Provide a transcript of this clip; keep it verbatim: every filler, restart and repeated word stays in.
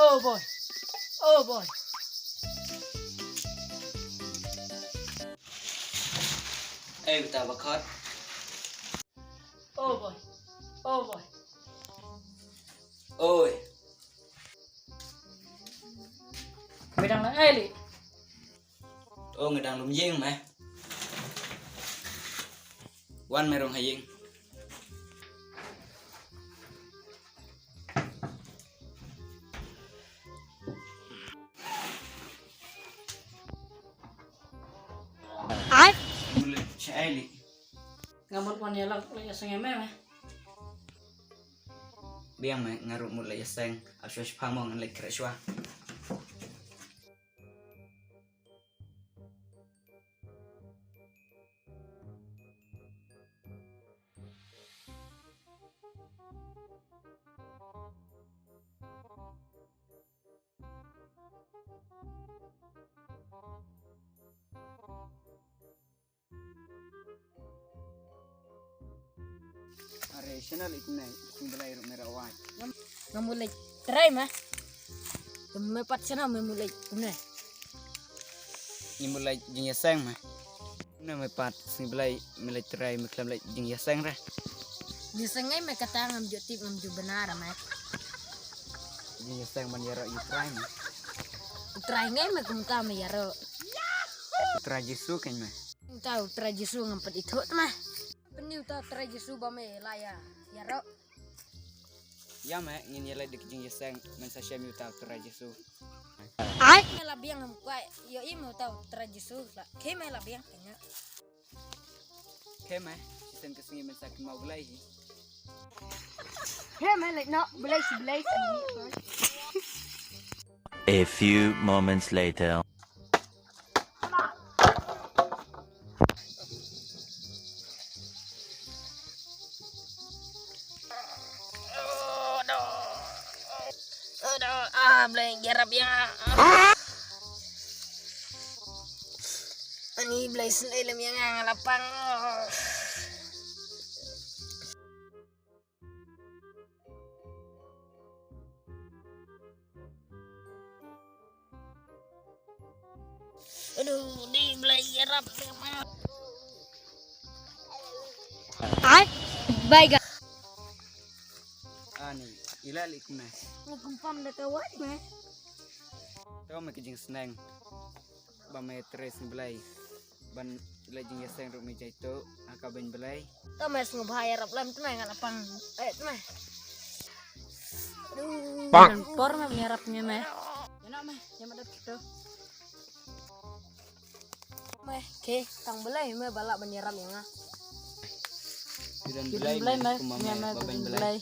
Oh boy. Oh boy. Ei, beta ba khot. Oh boy. Oh boy. Oi. Bidang lang ei li. Oh, nga dang lum ïing, mei. Wan, mei rung ha ïing. Ai. Mut leit shaei li? Nga mut wan ïalap leit ïaseng ïa mei, mei. Biang, mei, nga ruh mut leit ïaseng. Ap shuwa shipang mo, ngan leit khreh shuwa. Are, shano leit kumne, kumne ruh mei ruh wad. Ngam, ngam mut leit trai, mei. Te mei pat shano mei mut leit kumne? Ngi mut leit jingïaseng, mei. Kumne mei pat, sngi Blei mei leit trai, mei khlem leit jingïaseng re. Jingïaseng ngai mei, kata ngam ju tip, ngam ju bna re, mei. Jingïaseng ban ïaroh ïa u Trai, mei. U Trai ngai mei, kumta mei ïaroh. U Trai Jisu kein, mei. Uta u Trai Jisu ngam pat ithuh te, mei. Pynïoh uta u Trai Jisu ba mei la ïa, ïaroh. Ïa, mei, ngin ïaleit da ka jingïaseng, men sa shem ïa uta u Trai Jisu. Ai, mei la biang, ngam kwah ïohi mei uta u Trai Jisu la. Khie mei la biang, kane. Khie mei, shisien ka sngi men sa kynmaw Blei hi. Khie mei, leit noh, Blei shi Blei shi. A few moments later. Aduh, ah, Blei, ïarap ïa nga. Ani Blei, sngewlem ïa nga, nga la pang. Aduh, ni Blei ïarap. Ai, bai ga. Ani, i la leit kumne? Nga kum pam da ka wad, mei. To mei ka jingsneng ba mei trei sngi Blei. Ban leit jingïaseng ruh mei jaituh ha ka beiñ Blei. To mei sngewbha ïarap lem te mei, nga la pang. Eh, te mei. Aduh, pang. Por mei ïarap ïa nga mei. Ïa noh mei, ïa ma dep kito. Mei, ke, tang Blei mei ba lah ban ïarap ïa nga. Ki don Blei mei, kumba mei ba beiñ Blei.